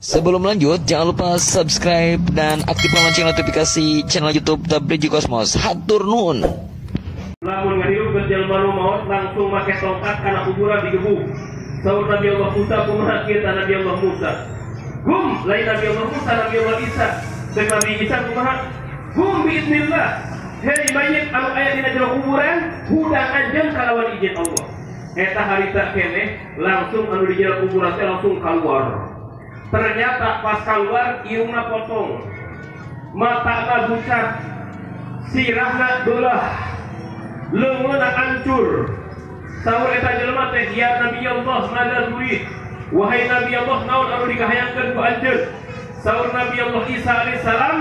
Sebelum lanjut, jangan lupa subscribe dan aktifkan lonceng notifikasi channel YouTube The Bridge Cosmos. Hatur nuhun. Lamun ngahirupkeun jelema nu maot langsung make tongkat kana kuburan digebuk. Saur Nabi Allah Musa kumaha kieu Nabi Allah Musa? Gum, lain Nabi Allah Musa, Nabi Allah Isa. Cek Nabi Isa kumaha? Gum biiznillah. Hei mayit anu aya dina jero kuburan, hudang anjeun kalawan izin Allah. Eta harita keneh langsung anu di jero kuburan teh langsung keluar. Ternyata pas keluar irungna potong, matana bucat, sirahna belah, leungeunna hancur. Saur eta jelema teh, ya Nabi Allah, madza turid? Wahai Nabi Allah, naon anu dikahayangkeun ku anjeun? Saur Nabi Allah Isa alaihissalam,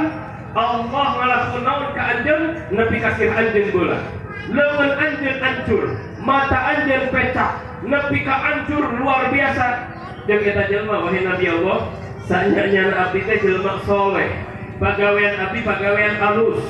Allah ngalakukeun naon ka anjeun nepi ka sirah anjeun belah, leungeun anjeun hancur, mata anjeun pecah, nepi ka hancur luar biasa. Jeung eta jelema, wahai Nabi Allah, sanyanya abdi teh jelema soleh, pagawean abdi pagawean alus,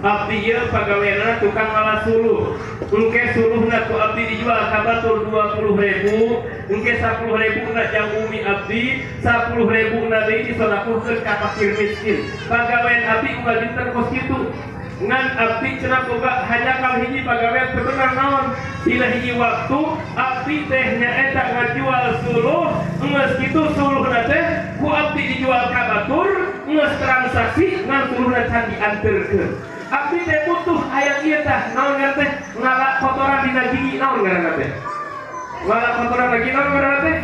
abdi ieu pagaweanna tukang ngala suluh, engke suluhna ku abdi dijual ka batur 20.000, engke 10.000 na jang umi abdi, 10.000 na deui disodakuhkeun ka fakir miskin. Pagawean abdi unggal dinten kos kitu. Ngan abdi cenah boga hanjakal hiji pagawean teu bener naon. Dina hiji waktu abdi teh nyaeta ngajual suluh, geus kitu suluhna teh ku abdi dijual ka batur, geus transaksi ngan suluhna can dianterkeun. Abdi teh butuh hayang ieu tah naon ngaran teh ngala kotoran dina gigi naon ngaranna teh? Ngala kotoran lagi naon ngaranna teh?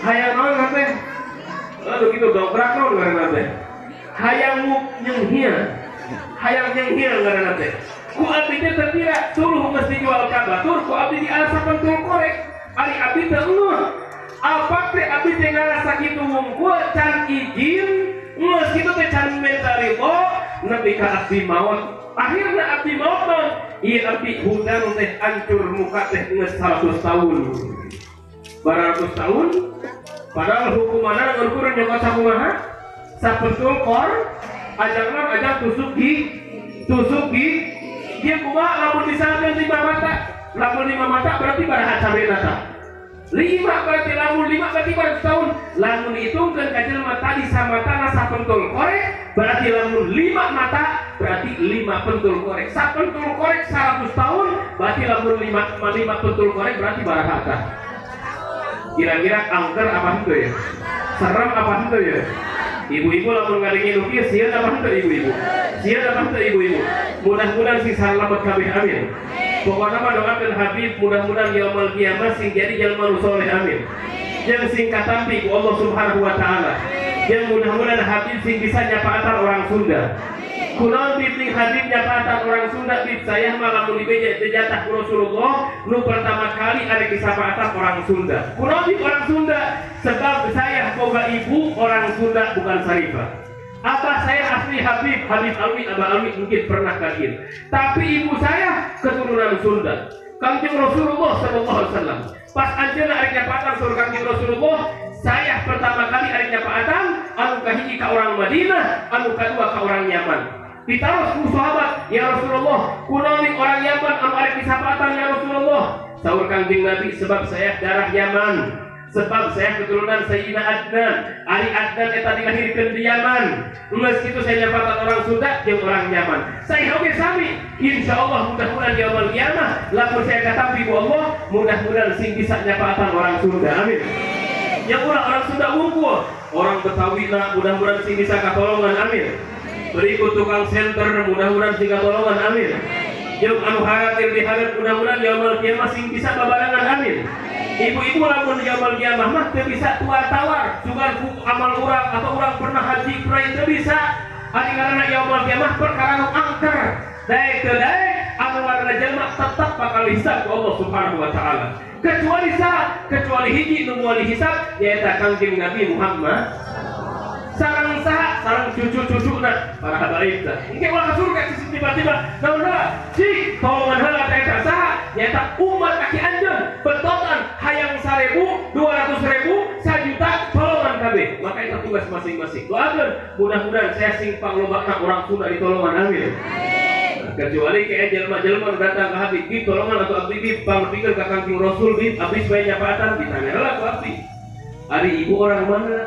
Hayang naon ngaranna teh? Aduh kitu dongkrak naon ngaranna teh? Hayang nyenghia. Hayang nyenghia ngaranna teh. Ku abdi teh teu suluh geus dijual ka batur, ku abdi dialasa pentul korek. Ari abdi teh eueuh. Apa teh abdi teh ngarasa kitu wungkul can izin, geus kitu teh can minta ridho, nepi ka abdi maot. Akhirna abdi maot naon? Ieu abdi hudang teh hancur muka teh geus 100 tahun. Baratus tahun padahal hukumanna ngukur nyokot sakumaha? Sapentul kor ajangna ajang tusuk gigi. Dia kumaha lamun misalkan 5 mata, lamun 5 mata berarti baraha cabena tah? 5 berarti lamun 5 berarti 200 tahun. Lamun dihitungkeun ka jelema tadi samatana sapentul korek, berarti lamun 5 mata berarti 5 pentul korek. Sapentul korek 100 tahun, berarti lamun 5 pentul korek berarti baraha tah? Kira-kira angker apa henteu ya? Serem apa henteu ya? Ibu-ibu lamun ngadengin nu kieu sieun apa henteu ibu-ibu? Sieun apa henteu ibu-ibu? Mudah-mudahan sing salamet kabeh, amin. Pokona mah doakeun Habib mudah-mudahan yaumul kiamah sing jadi jelema nu soleh, amin. Jeung sing katampi ku Allah Subhanahu wa taala. Jeung mudah-mudahan Habib sing bisa nyapaatan orang Sunda. Kunaon bibling Habib nyapaatan orang Sunda bib saya mah lamun dibeja jatah ku Rasulullah nu pertama kali ada disapaatan orang Sunda. Kunaon bib orang Sunda? Sebab saya boga ibu orang Sunda bukan Sarifah. Abah saya asli Habib, Habib Alwi, Abah Alwi mungkin pernah kalian. Tapi ibu saya keturunan Sunda. Kangjeng Rasulullah sallallahu alaihi wasallam. Pas anjeunna arek nyapaatan surga Kangjeng Rasulullah, saya pertama kali arek nyapaatan anu kahiji ka orang Madinah, anu kadua ka orang Yaman. Ditaros ku sahabat, ya Rasulullah, kunaon orang Yaman anu arek disapaatan ya Rasulullah? Saur Kangjeng Nabi, sebab saya darah Yaman. Sebab saya keturunan Sayyidina Adnan. Ari Adnan eta dilahirkeun di Yaman. Geus kitu saya nyapaatan orang Sunda jeung orang Yaman. Saya oge sami, insyaallah mudah-mudahan yaumul kiamah lamun saya katampi ku Allah, mudah-mudahan sing bisa nyapaatan orang Sunda. Amin. Yang ulah orang Sunda wungkul, orang Betawi na mudah-mudahan sing bisa katolongan, amin. Berikut tukang senter mudah-mudahan sing katolongan, amin. Jeung anu haratir diharap mudah-mudahan yaumul kiamah sing bisa babarengan, amin. Ibu-ibu lamun yaumul kiamah mah teu bisa tuar-tawar, sugan ku amal urang atau urang pernah haji pernah teu bisa. Ari karena yaumul kiamah perkara nu angker, daek teu daek anu warna jelema tetep bakal hisab ku Allah Subhanahu wa taala. Kecuali sa, kecuali hiji nu moal dihisab nyaeta Kangjeng Nabi Muhammad. Sareng saha? Sareng cucu-cucuna para habaib tah. Engke ulah ka surga tiba-tiba naon heula? Cik, tolongan heula teh eta saha? Nyaeta umat kaki anjeun betotan hayang 1000, 200.000, 1 juta tolongan kabeh. Maka itu tugas masing-masing. Doakeun mudah-mudahan saya sing panglobana orang Sunda ditolongan, amin. Kecuali kayak jelma-jelma datang ke Habib, bib tolongan atau abdi bib pangpikeun ka Kangjeng Rasul bib abdi supaya nyapaatan ditanya heula ku abdi. Ari ibu orang mana?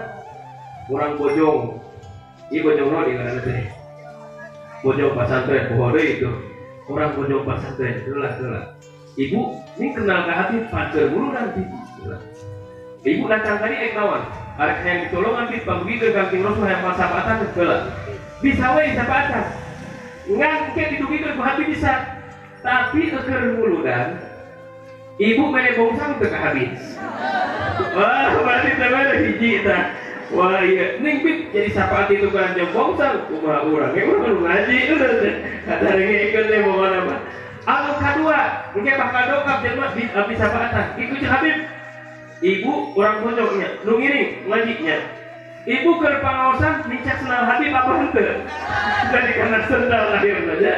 Urang Bojong. Ieu Bojong naon di ngaranna teh? Bojong pasantren poho deui itu. Urang Bojong pasantren heula heula. Ibu, ini kenal ka hati pancer muludan Bib. Ibu datang tadi ek naon? Arek hayang ditolongan Bib pangugikeun ka Kangjeng Rasul hayang pasapaatan heula. Bisa we disapaatan. Ngan ke didugikeun ku hati bisa. Tapi keur muludan ibu mere bongsang teu ka habis. Wah, berarti teh mere hiji tah. Wah iya, ning Bib jadi sapaat itu kan jeung bongsang kumaha urang ge urang ngaji udah teh. Kadarengekeun teh pokona mah. Anu kadua, engke bakal dongkap jelema Bib abdi sapaatan. Iku jeung Habib. Ibu urang Bojong nya, nu ngiring ngajinya. Ibu keur pangaosan nincak sendal Habib apa henteu? Jadi kana sendal lahirna nya.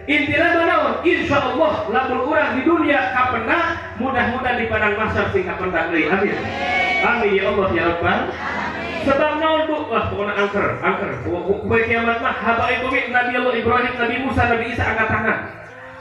Intina mah naon? Insyaallah lamun urang di dunia kapendak, mudah-mudahan di padang mahsyar sing kapendak deui. Amin. Amin ya Allah ya Rabbal. Sebab naon Bu? Wah, pokona angker, angker. Poe kiamat mah habaib bumi Nabi Allah Ibrahim, Nabi Musa, Nabi Isa angkat tangan.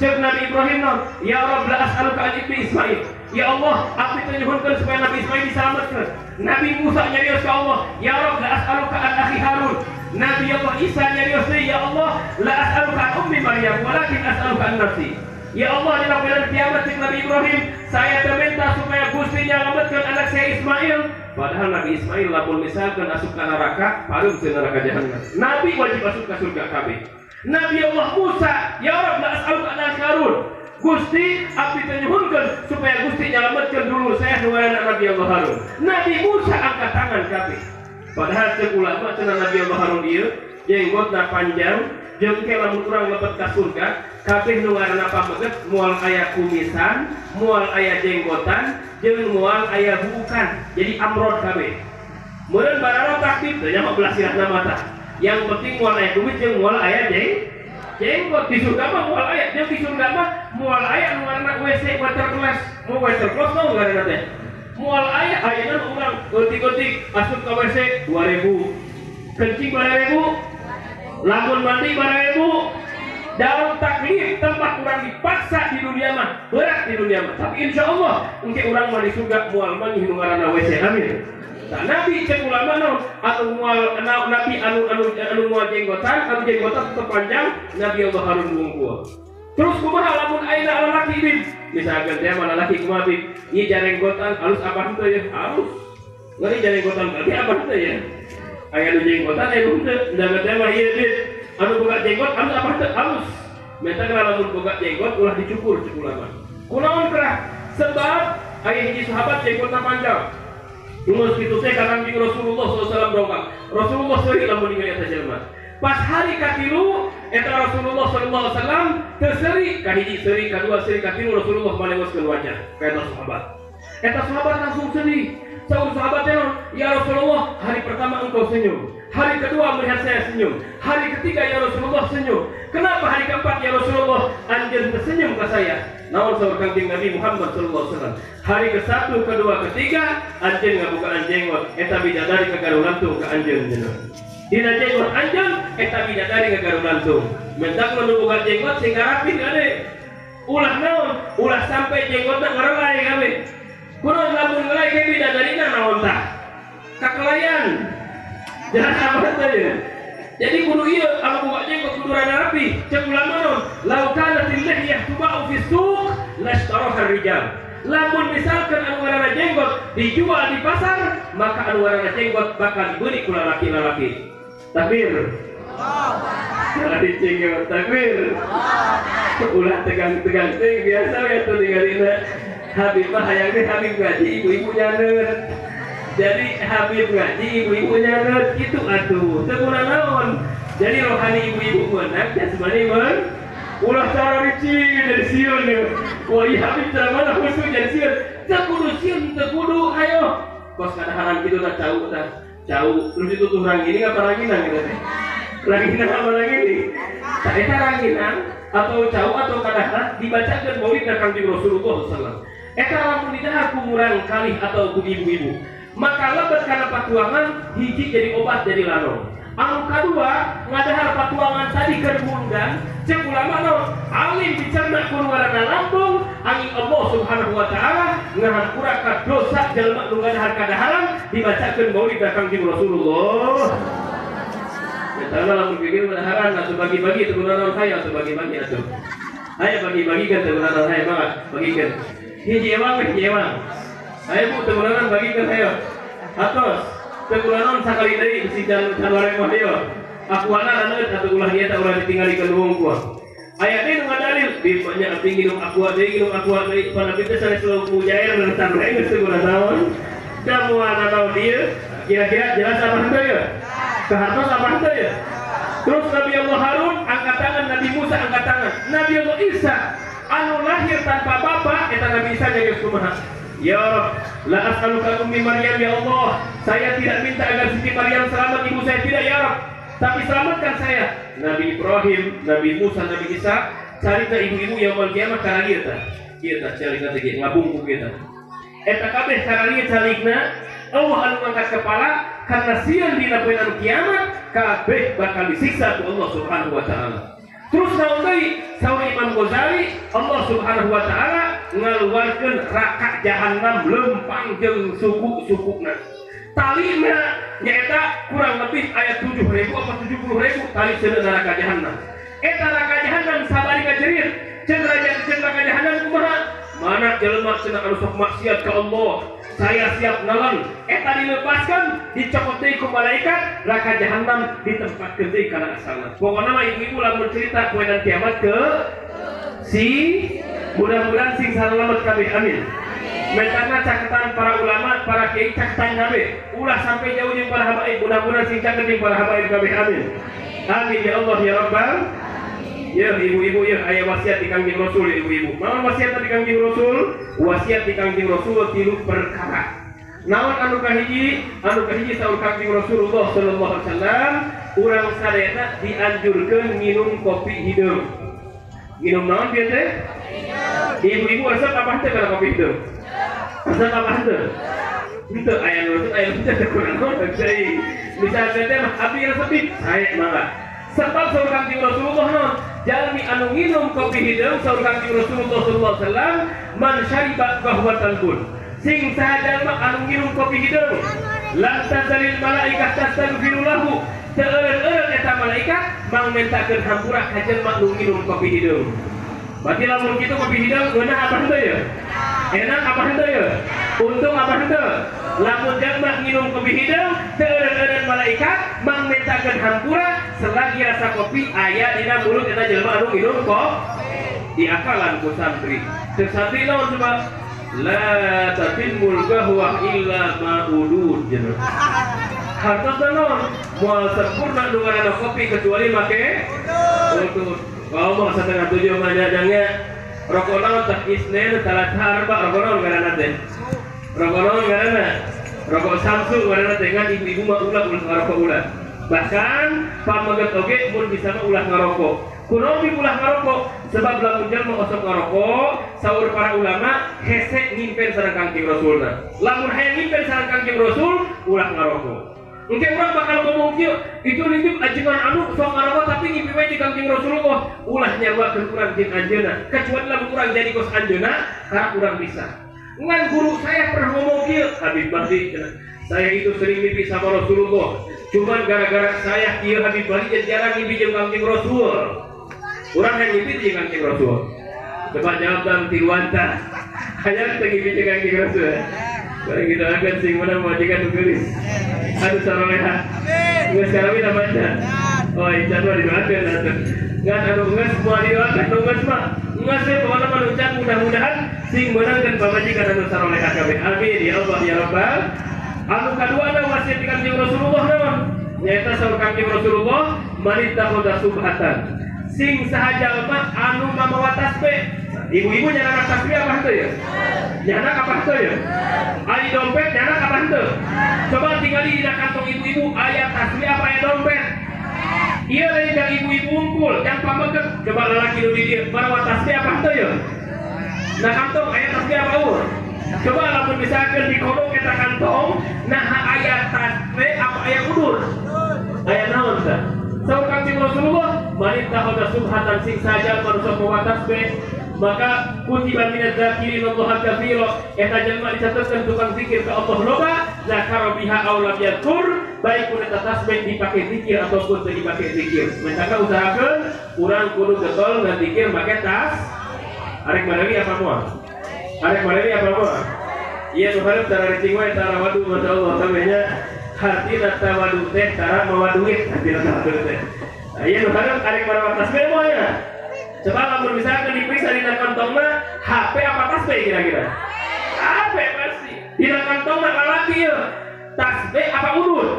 Cek Nabi Ibrahim naon? Ya Rabb la as'aluka an ibni Ismail. Ya Allah, abdi teh nyuhunkeun supaya Nabi Ismail diselametkeun. Nabi Musa nyarios ka Allah, ya Rabb la as'aluka an akhi Harun. Nabi Allah Isa nyarios deui, ya Allah la as'aluka an ummi Maryam walakin as'aluka an nafsi. Ya Allah, dina poe kiamat cek Nabi Ibrahim, saya minta supaya Gusti nyalametkeun anak saya Ismail. Padahal Nabi Ismail lamun misalkan asup ka neraka, pareum teu neraka jahanam. Nabi wajib asup ka surga kabeh. Nabi Allah Musa, ya Rabb la as'aluka an Harun. Gusti abdi teh nyuhunkeun supaya Gusti nyalametkeun dulur saya nu ngaranna Nabi Allah Harun. Nabi Musa angkat tangan kabeh. Padahal cek ulama cenah Nabi Allah Harun ieu jenggotna panjang, jeung ke lamun urang lebet ka surga, kabeh nu ngaranna pameget moal aya kumisan, moal aya jenggotan, jeung moal aya buukan. Jadi amrod kabeh. Meureun bararotak teh nya mah belah sirahna mata. Yang penting moal aya kumis jeung moal aya jenggot. Di surga mah moal aya, jeung di surga mah moal aya nu ngaranna WC water class. Mau water class naon ngaranna teh? Moal aya ayeuna urang geutik-geutik asup ka WC 2000. Kencing 2000. Lamun mandi 2000. Dalam taklif tempat urang dipaksa di dunia mah, berat di dunia mah. Tapi insya Allah engke urang mah di surga moal manggih nu ngaranna WC. Amin. Nah, Nabi cek ulama naon anu moal nabi anu anu anu moal jenggotan, anu jenggotan tetep panjang, Nabi Allah Harun wungkul. Terus kumaha lamun ayeuna lalaki Bib? Misalkan teh mah lalaki kumaha Bib? Ieu jarenggotan alus apa henteu ya? Alus. Ngeri jarenggotan berarti apa henteu ya? Aya nu jenggotan aya nu henteu. Misalkan teh mah ieu Bib, anu boga jenggot alus apa henteu? Alus. Meta lamun boga jenggot ulah dicukur cek ulama. Kunaon kerah? Sebab aya hiji sahabat jenggotna panjang. Dungus kitu teh ka Kangjeng Rasulullah sallallahu alaihi wasallam dongkap. Rasulullah seuri lamun ningali eta jelema. Pas hari katilu eta Rasulullah sallallahu alaihi wasallam teu seuri, kahiji seuri, kadua seuri, katilu Rasulullah malengoskeun wajah ka eta sahabat. Eta sahabat langsung sedih. Saur sahabat teh, "Ya Rasulullah, hari pertama engkau senyum, hari kedua melihat saya senyum, hari ketiga ya Rasulullah senyum. Kenapa hari keempat ya Rasulullah anjeun tersenyum ke saya?" Naon saur Kangjeng Nabi Muhammad sallallahu alaihi wasallam. Hari ke-1, kedua, ketiga anjeun ngabukaan jenggot, eta bidadari kagaru lantung ka anjeun cenah. Dina jenggot anjeun eta bidadari kagaru lantung. Mentak nu boga jenggot sing ngarapin ade. Ulah naon? Ulah sampai jenggotna ngarelai kabeh. Kunaon lamun ngelai ge bidadarina naon tah? Kakelayan. Jangan apa teh. Jadi kudu ieu anu boga jenggot kudu rada rapi. Cek ulama naon? Lau kanatil lihyah tuba'u fi suq lashtaraha rijal. Lamun misalkan anu ngaranna jenggot dijual di pasar, maka anu ngaranna jenggot bakal dibeli ku lalaki-lalaki. Takbir. Allah. Dicing takbir. Ulah tegang-tegang teh biasa we atuh ningalina. Habib mah hayang teh Habib ngaji ibu-ibu nyaneut. Jadi Habib ngaji ibu-ibu nyaneut kitu atuh. Teu naon. Jadi rohani ibu-ibu meunang jasmani meun. Ulah cara ricing jadi sieun ya. Wah iya Habib cara mana khusus jadi sieun. Teu kudu sieun, teu kudu ayo. Kos kadaharan kitu tah cau tah. Cau terus itu tuh rangining apa ranginang gitu teh? Ranginang apa rangining? Tah eta ranginang atau cau atau kadaharan dibacakeun maulid Kangjeng Rasulullah sallallahu alaihi wasallam. Eta lamun didahar ku murang kalih atau ku ibu-ibu, maka lebet kana patuangan hiji jadi obat jadi lanong. Anu kadua ngadahar patuangan tadi keur muludan, cek ulama naon? Alim dicerna ku ngaranna lambung, angin Allah Subhanahu wa taala ngahampura ka dosa jelema nu ngadahar kadaharan dibacakeun maulid ka Kangjeng Rasulullah. Eta lamun kieu kadaharan atuh bagi-bagi teu kunaon saya atuh bagi-bagi atuh. Ayo bagi-bagikan teu kunaon saya mangga bagikeun. Hiji ewang hiji ewang. Ayo Bu teu kunaon bagikeun hayo. Atos teu kunaon sakali deui bisi can wareng mah hayo. Akuana aneut atuh ulah ieu teh ulah ditinggalikeun wungkul. Aya deui nu ngadalil di banyak abdi nginum aqua deui nginum aqua deui pan abdi teh sanes mujair dan bae geus teu naon. Da moal naon ieu kira-kira jelas apa henteu ya? Kahartos apa henteu ya? Terus Nabi Allah Harun angkat tangan, Nabi Musa angkat tangan, Nabi Allah Isa anu lahir tanpa bapak eta Nabi Isa jadi kumaha? Ya Rabb, la as'aluka ummi Maryam ya Allah, saya tidak minta agar Siti Maryam selamat, ibu saya tidak ya Rabb, tapi selamatkan saya. Nabi Ibrahim, Nabi Musa, Nabi Isa, carita ibu-ibu yaumul kiamat kararieu tah. Ieu tah carita teh ngabungkuk ieu tah. Eta kabeh kararieu calikna Allah anu ngangkat kepala karena sieun dina poe kiamat kabeh bakal disiksa ku Allah Subhanahu wa taala. Terus naon deui saur Imam Ghazali, Allah Subhanahu wa taala ngaluarkeun raka jahanam lempang jeung suku-sukuna. Talina nyaeta kurang lebih ayat 7.000 apa 70.000 tali seuneu neraka jahanam. Eta neraka jahanam sabari kajerit, ceun neraka jahanam kumaha? Mana jelema cenah anu sok maksiat ka Allah, saya siap nelen. Eta dilepaskan, dicokot deui ku malaikat, neraka jahanam ditempatkeun deui kana asalna. Pokona mah ibu-ibu lamun cerita poenan kiamat ke si mudah-mudahan sing salamet kabeh amin. Metana caketan para ulama, para kiai caketan kabeh. Ulah sampai jauh jeung para habaib, mudah-mudahan sing caket jeung para habaib kabeh amin. Amin ya Allah ya Rabbal. Ya ibu-ibu ya aya wasiat di Kangjeng Rasul ya ibu-ibu. Naon wasiat di Kangjeng Rasul? Wasiat di Kangjeng Rasul tilu perkara. Naon anu kahiji? Anu kahiji saur Kangjeng Rasulullah sallallahu alaihi wasallam, urang sadayana dianjurkeun minum kopi hideung. Minum naon bieu teh? Ibu-ibu resep apa teh kana kopi hideung? Resep apa teh? Henteu aya nu resep aya nu teu kurang naon deui. Misalnya teh mah abdi resep sae mangga. Sebab saur Kangjeng Rasulullah naon? Jalmi anu nginum kopi hideung saur Kangjeng Rasulullah sallallahu alaihi wasallam man syariba qahwatan bun. Sing saha jalma anu nginum kopi hideung la tazalil malaikah tastaghfiru lahu. Teu eureun-eureun eta malaikat mangmentakeun hampura ka jelema nu nginum kopi hideung. Berarti lamun kitu kopi hideung ngeunah apa henteu ya? Enak apa henteu ya? Untung apa henteu? Lamun jelema nginum kopi hideung teu eureun-eureun malaikat mangmentakeun hampura selagi rasa kopi aya dina mulut eta jelema anu nginum kopi. Diakalan ku santri. Ceuk santri naon sebab la tatimul qahwah illa ma'udud cenah. Hartosna naon? Moal sempurna nu ngaranna kopi kecuali make udud. Ngomong setengah tujuh mah jajangnya rokok naon tah isnen salat arba rokok naon ngaranna teh? Rokok naon ngaranna? Rokok Samsung ngaranna teh ngan ibu-ibu mah ulah ulah ngarokok ulah. Bahkan pameget oge mun bisa mah ulah ngarokok. Kunaon ulah ngarokok? Sebab lamun jalma osok ngarokok, saur para ulama hese ngimpen sareng Kangjeng Rasulna. Lamun hayang ngimpen sareng Kangjeng Rasul, ulah ngarokok. Engke urang bakal ngomong kieu, itu nitip ajengan anu sok ngarokok tapi ngimpi we di Kangjeng Rasulullah, ulah nyawakeun urang jeung anjeunna. Kecuali lamun urang jadi kos anjeunna, karena urang bisa. Ngan guru saya pernah ngomong kieu, Habib Bahri, saya itu sering mimpi sama Rasulullah. Cuman gara-gara saya kieu Habib Bahri jadi jarang mimpi jeung Kangjeng Rasul. Urang yang mimpi jeung Kangjeng Rasul. Coba jawab dalam tiwanta. Hayang teu ngimpi jeung Kangjeng Rasul. Bareng kita akan sing menang majikan nu geulis. Aduh saroleha. Geus kawin apa aja? Oh, incan mah didoakeun atuh. Ngan anu geus moal didoakeun nu geus mah. Geus we pokona mah nu can mudah-mudahan sing meunangkeun pamajikan anu saroleha kabeh. Amin ya Allah ya Rabbal. Anu kadua ada wasiat di Kangjeng Rasulullah naon? Nyaeta saur Kangjeng Rasulullah man ittakhadha subhatan. Sing saha jalma anu mamawa tasbih. Ibu-ibu nyanak tasbih apa henteu ya? Nyanak apa henteu ya? Ari dompet nyanak apa henteu? Coba tinggali dina kantong ibu-ibu aya tasbih apa aya dompet? Ieu lain jang ibu-ibu unggul, jang pameget. Coba lalaki nu di dieu mamawa tasbih apa henteu ya? Nah kantong aya tasbih apa eueuh? Coba lamun misalkan dikodok eta kantong, nah aya tasbih apa aya udur? Aya naon tah? Saur Kangjeng Rasulullah, man ittakhadha subhatan sing saja manusia mawa tasbih, Maka kutiba minaz zakirin Allah katsira eta jelema dicatetkeun tukang zikir ka Allah loba zakara biha aw lam yadhkur baik ku eta tasbih dipake zikir ataupun teu dipake zikir. Maka usahakeun urang kudu getol ngazikir make tas. Arek mareli apa moal? Arek mareli apa moal? Ieu nu hareup tara recing wae tara wadu masyaallah kabehnya hartina tawadu teh tara mawa duit hartina tawadu teh. Ieu nu hareup arek mawa tasbih moal ya? Coba lamun misalkan diperiksa dina kantongna HP apa tasbih kira-kira? HP pasti. Dina kantongna lalaki ieu. Tasbih apa udud?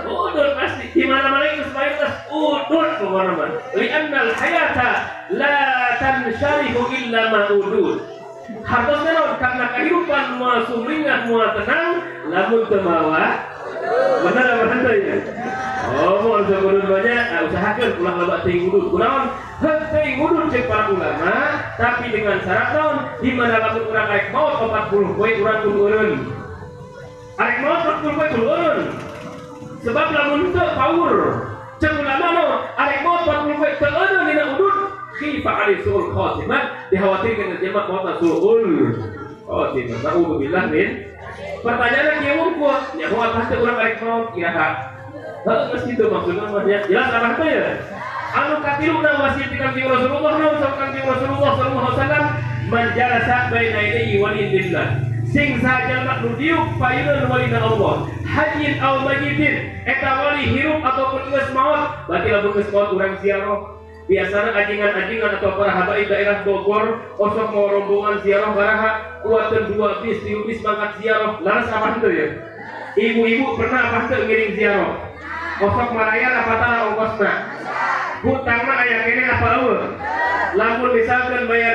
Udud pasti. Di mana-mana itu mayoritas udud pokokna mah. Li'annal hayata la tansharihu illa ma udud. Hartosna naon? Karena kehidupan moal sumringah moal tenang lamun teu mawa. Bener apa henteu ya? Oh, mau udud banyak, usahakeun ulah loba teuing udud. Kunaon? Heuh teuing udud cek para ulama, tapi dengan syarat naon? Di mana lamun urang arek maot 40 poe urang kudu eureun. Arek maot 40 poe kudu eureun. Sebab lamun teu paur. Cek ulama naon? Arek maot 40 poe teu eureun dina udud, khifa alaihi suul khatimah, dikhawatirkeun jelema maot suul khatimah. Nauzubillah min. Pertanyaannya kieu wungkul, nyaho atas teh urang arek maot iraha? Heuh geus kitu maksudna mah nya. Jelas apa teh ya? Anu katiluna wasiat Kanjeng Rasulullah naon saur Kanjeng Rasulullah sallallahu alaihi wasallam man jalasa baina yadayhi waliyillah. Sing sajalma nu diuk payuneun walina Allah, hayyin aw mayyitin, eta wali hirup ataupun geus maot, berarti lamun geus maot urang ziarah. Biasana ajingan-ajingan atau para habaib daerah Bogor osok mau rombongan ziarah baraha kuateun 2 bis 3 bis mangkat ziarah. Laras apa henteu ya? Ibu-ibu pernah apa henteu ngiring ziarah? Osok marayar apa tara ongkosna? Hutangna aya keneh apa eueuh? Lamun misalkan bayar